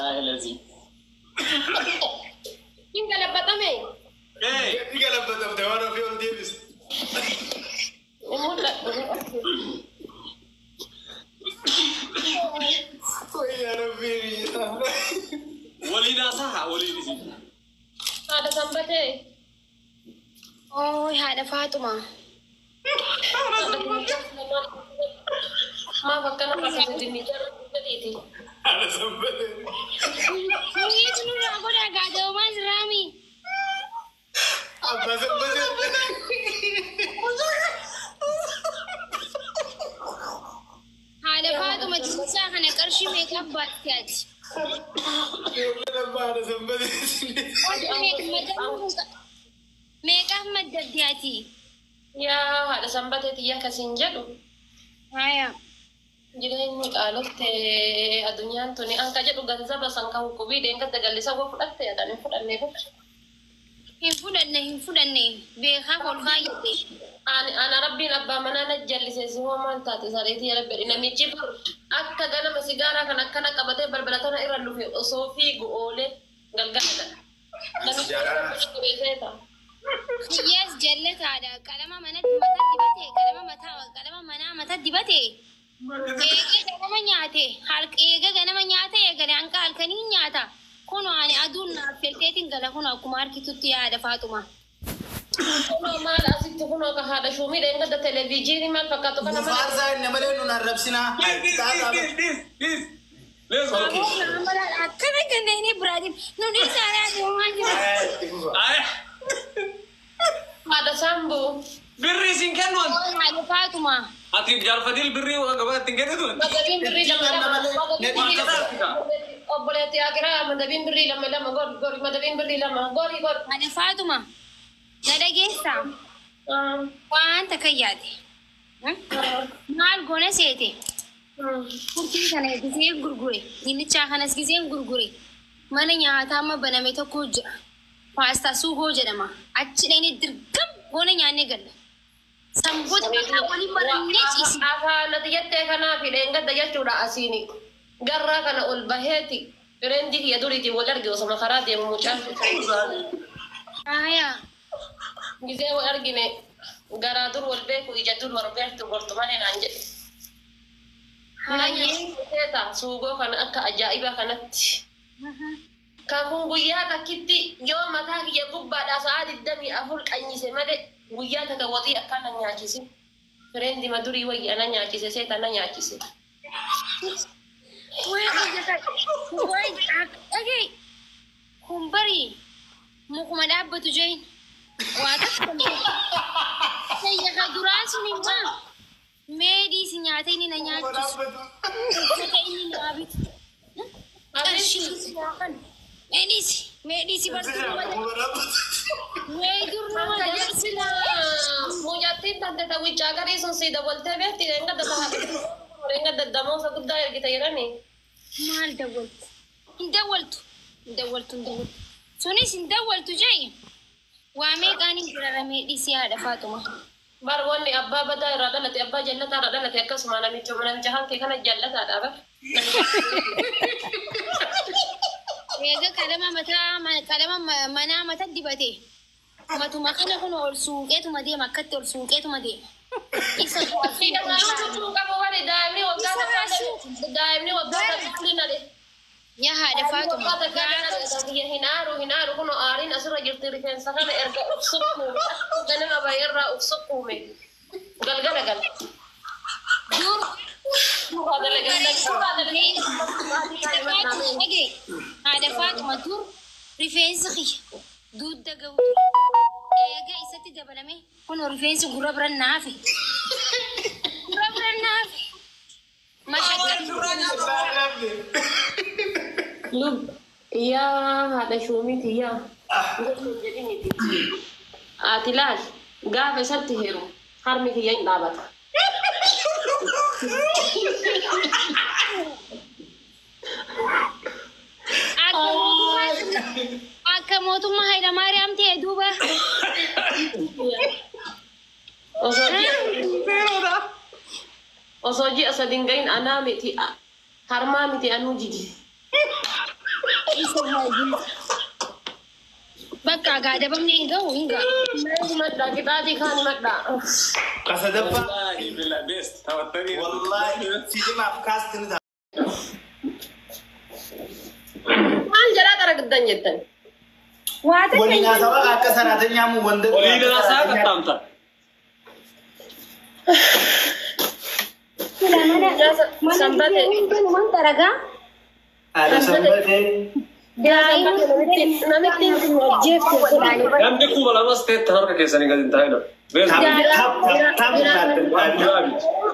Wallaahi lazii. Hin galabatame. Ee. Gadi galabatamte waan ofii ol deebiste. Hin mul'atu. Wayyaa rabbii. Waliin haasa'a waliin isin. Haadha Sanbatee. Ooy haadha Faaxuma. Maaf akkana fakkaatu dinnicha jedhiiti. Haadha Sanbatee. Miitu nurraa godhaa gaazexoomaa jiraami. Abbaa Sanbatee. Haadha Faaxuma dinnichaa kana qarshii meeqa baatte ati? Ijoolleen abbaa haadha Sanbatee. Meeqaaf maddabde ati? Yaa haadha Sanbatee xiyya akkasiin jedhu. Haaya. Jireenyi qaalofte addunyaan tuni anka jedhu ganzaba san kan hukubii deengadda gallisa woo fudhatte yaadaan hin fudhannee fudhe. Hin fudhanne hin fudhanne beekaaf ol kaayyate. Ani ana rabbiin abbaa manaa na jallise si hoo maal taate sareetii ya rabbi namichi bar akka ganama sigaaraa kan akkana qabatee balbala tana irra lufe osoo fiigu oolee galgala gala. Namichi seeta. Kiyyaas jallataadha. Qalama manatti mataa dibate qalama mataa qalama manaa mataa dibate. Eega ganama nyaate eega ganama nyaate eegale hanqa halkanii nyaata. Kun ani aduun naaf felteetiin gala kun akkuma harkitutti yaada Faaxuma. Kunoo maal asitti kunoo ka haadha shuumii dheengadda televijiinii maal fakkaatu kana Nu mana. faarsaa inni malee nun arrabsinaa. This, this, this, this. Let's go. Akkana ganneenii biraatiin nu dhiisaa deemaa jira. Ay. Haadha Saamboo. Birrii isin kennu ati. Haadha Faaxuma. Ati jaarfatiil birrii gabaa ittiin kennitu. Madabiin birrii lama lama. Madabiin birrii lama. Obboleetti Akiraa madabiin birrii lama lama gori gori madabiin birrii lama gori gori. Haadha Faaxuma. Na dhageessaa. Waan takka yaade. Maal goona seete? Furtii kana gisee gurgure. Dinnichaa kanas giseen gurgure. Mana nyaataa amma baname tokko jira. Paastaa suugoo jedhama. Achi dhaqnee dirqam goona nyaannee galla. Sanboota maqaa waliin barannee ciisne. Afaan ati jettee kanaaf dheengadda jechuudha asiini. Garraa kana ol baheeti. Fireendi kiyya duriitiin wal arge osoma karaa deemu mucaan. Aayaa. Gisee wal argine garaa dur wal beeku ija dur wal beektu gortu malee naan jedhe. Hayyee. Seeta suugoo kana akka ajaa'ibaa kanatti. Kakuun guyyaa takkitti yoo mataa kiyya gubbaadhaa sa'a 24 qanyise malee guyyaa takka waxii akkana nyaachise. Fireendi madurii wayyi ana nyaachise seeta na nyaachise. Wayi dhagee kun bari mukuma dhaabbatu jeen waa takka sayyaka duraa sun immoo meedii si nyaata inni na nyaachisu uffata inni naa bitu qarshii si nyaatan meedhiisi meedhiisi bartuu nama mee dur nama dabarsina. Mucattiin tante tawwichaa garii sun si dabaltee beekti dheengadda dheengadda damoosa guddaa ergite jedhanii. Maal dawwaltu? Hin dawwaltu. Hin dawwaltu hin dawwaltu. Sunis hin dawwaltu jee. Waa meeqaan hin jiraramee dhiisii haadha Faaxuma. Bar wanni abbaa badaa irraa dhalate abbaa jallataa irraa dhalate akkasuma namicha namicha hankee kana jallataadha bar. Eega qalama mataa qalama manaa mata dibate. Matuma kana kun ol suuqeetuma deema akkatti ol suuqeetuma deema. Isa Qabu bari daa'imni waggaa takka daa'imni waggaa takka nale. Yaa haadha Faaxuma. Biyya hin aaru hin aaru kun aariin asirra jirti rifeensa kana erga uf sukkuume ganama baay'eerraa uf sukkuume galgala gala. Dur haadha Faaxuma dur rifeensi kiyya dugda gahu eega isatti dabalame kun rifeensi gurra biran naafe. Gurra biran naafe. Lub yaa haadha shuumiiti yaa jedhiniti. Ati laal gaafa isatti heeru harmi kiyya hin dhaabata. Akka mootummaa Hayilamaariyaam ta'e duuba. Osoo ji'a sadii hin gahin anaa miti harmaa miti anuu jigi. Bakka gaadabamni hin ga'u hin ga'u. Madda qixaatii kaan madda. Kasadaffaa. Wallaahi billah best. Taphattanii. Wallaahi fiimaaf kaastin ta'a. Maal jedhaa qaraqiddan jettan? Waa takka Waliin hin haasawaa akka sanaatiin wanda. Waliin haasaa qaxxaamta. Mana Sanbate. mana daragaa. Haadha sanbatee. Namitti ajjeefte. Namni 2000 ta'e harka keessanii gadi hin taa'ina. Best. Tap tap tap tap.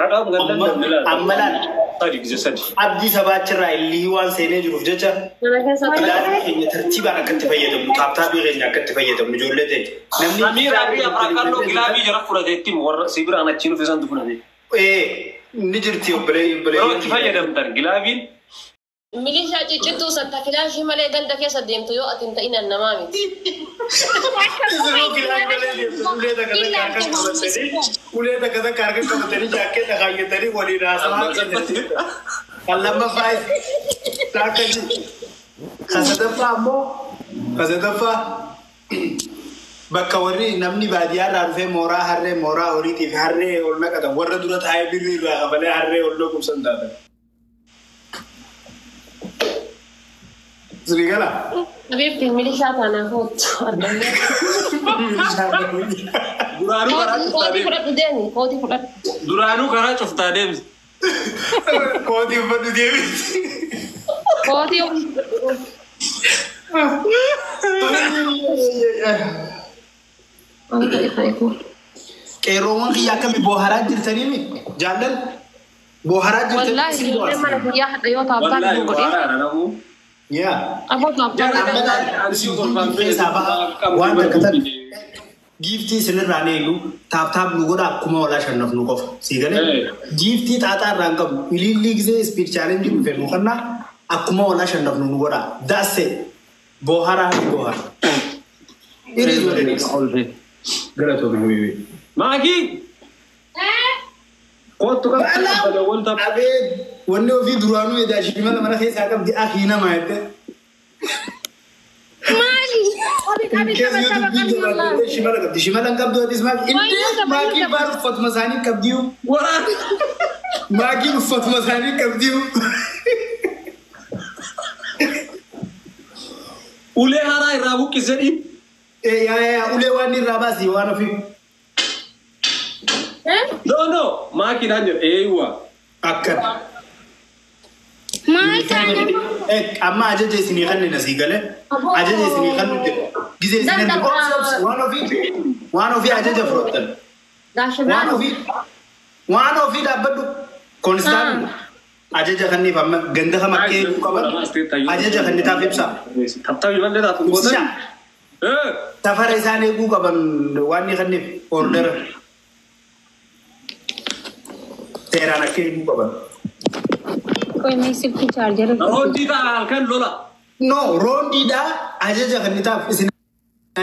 Kadhaam gandan dandilaa. Amma laal. Sadi gise sadi. Abdii sabaachirraa illii waan seenee jiruuf jecha Mana keessa ilaalcha keenya tartiibaan akka itti fayyadamnu taaptaabii keenya akka itti fayyadamnu ijoollee ta'e. Namni Amiira fi Afraaqalloo gilaabii jara fudhateetti warra si biraan achiin dhufe santu fudhate. Ee ni jirti obbolee Yeroo itti fayyadamtan gilaabiin Milishaa ciccittuu santa kilaashii malee ganda keessa deemtu yoo ati hin ta'in namaa miti. Ulee takka takka harka qabatanii jaakkeetta kaayyatanii waliin haasawaa kan lammaffaa akkasi. Kan sadaffaa ammoo kan sadaffaa bakka warri namni baadiyyaa irraa dhufee mooraa harree mooraa horiitiif harree ol naqatan warra dura taa'ee birrii irraa kafalee harree ol naqumsan taatan. Sirigala. Habiibti milishaa taanaa kootu argamee. Duraanuu karaa cuftaa Kootii deemti. fudhadhu deemi kootii fudhadhu. Duraanuu karaa cuftaa deemti. Kootii uffadhu deemti. Kootii fudhadhu. Qeerroowwan kiyya akkami booharaa jirtaniimi jaallan booharaa jirtanii. Wallaahi ijoolleen mana kiyyaa hadha yoo taaptaa Wallaahi hin godhin. waaraadha namuu. Yaa. Aboo taaptaa. Keessaa baha waan takka takka giiftii isinirraa ni eegnu taaptaap nu godha akkuma walaa shannaaf nu qofa sii galee giiftii xaaxaa irraa hin qabnu ilillii gisee ispiid chaalenjii dhufe nu kannaa akkuma walaa shannaaf nu godha daase booharaa ni boohara. It is what it is. Galatoomi habibi. Maakii kootu kan wal tapha. Abeet wanni ofii duraanuu edaa shimala mana keessaa qabdi akii nama jette. Maali? Keessa yoo dubbii jabaatte shimala qabdi. Shimala hin qabdu atis maakii. Indee maakii baar uffatuma isaanii qabdiyu. Waraana. Maakiin uffatuma isaanii qabdiyu. Ulee haaraa irraa buqqise dhiin. Ee yaa yaa ulee waan irraa baasi waan ofii. No no maakiidhaan jedha eeyyuwa. Akkana. Maal taana? Amma ajaja isinii kanneen asii galee ajaja isinii kan nuti gisee isin ergu waan ofii waan ofii ajaja fudhattan. Waan ofii waan ofii dhaabbadhu koonistaabili ajaja kanniif amma ganda kam akka eeguu qaban ajaja kannitaaf ibsa. Taphtapii malee taatu Ibsisha gootan. safara isaan eeguu qaban waan ni kanniif ordera seeraan akka eeguu qaban. Qoy mee silkii chaarjara. Roondii ta'a halkan lola. No, roondiidhaa ajaja kannitaaf isin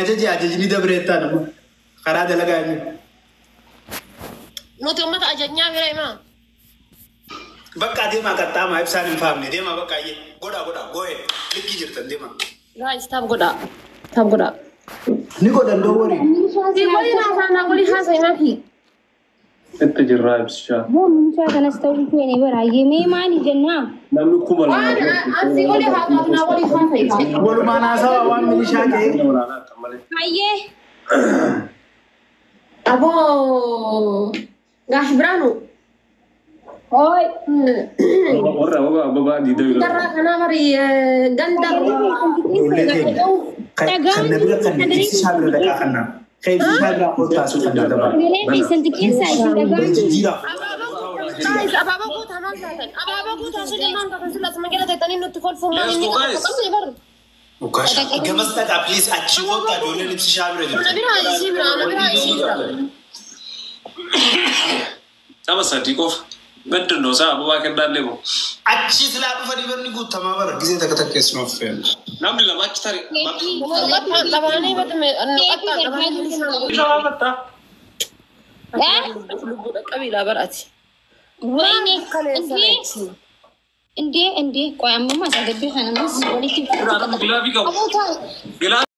ajaji ajajni dabreettaa nama karaa dalagaa inni. Nuti uummata ajajnaa bira himaa. Bakka deemaa qaxxaamaa ibsaan hin faamne deemaa bakka ayyee godhaa godhaa goo'ee likkii jirtan deemaa. Guys, tap godhaa. Tap godhaa. Ni godhan doo warii. Si waliin haasa'aa waliin haasa'e maakii. Itti jirraa ibsishaa. Boo meeshaa kanas ta'uu feene baraayyee mee maali jennaa? Namni 2000. Waan ansi waliin haasa'aa waliin haasa'e. Walumaan haasawaa waan milishaa ta'e. Hayyee. Aboo gaash biraanu. Hooy. Warra ababaa ababaa diidamii. Darraa kanaa bari ganda. Ijoollee keenya kan na bira kan ibsishaa bira dhaqaa kannaa. Kan ibsishaa bira kottaa sun kan dabala. Sagalee keessan xiqqeessaa isin dhagaan. Jijjiiraa. Guys, abaaboo guutaa maal taatan? Abaaboo guutaa sila maal taatan? Sila asuma jala teettanii nutti kolfuun maal inni qabne bar. Ukaasha. Gamas dhaqaa please achii kottaa ijoolleen ibsishaa bira Na jirti. biraa isii bira, na biraa isii bira. Nama sadii qofa. ምንድን ነው ሳ አበባ kennaallee moo Achi silaa dhufanii barni guutamaa bara gisee takka takka keessumaa fe'an. Namni lama achi tare. Qabaanii batame Nama matta. lubbuudha qabiilaa barati. Wayne Kaleessa እንጂ Indee indee qoy ammammas adabbii kana ammas walitti Biraa nama gilaabii qabu. Aboo taa'e. Gilaabii.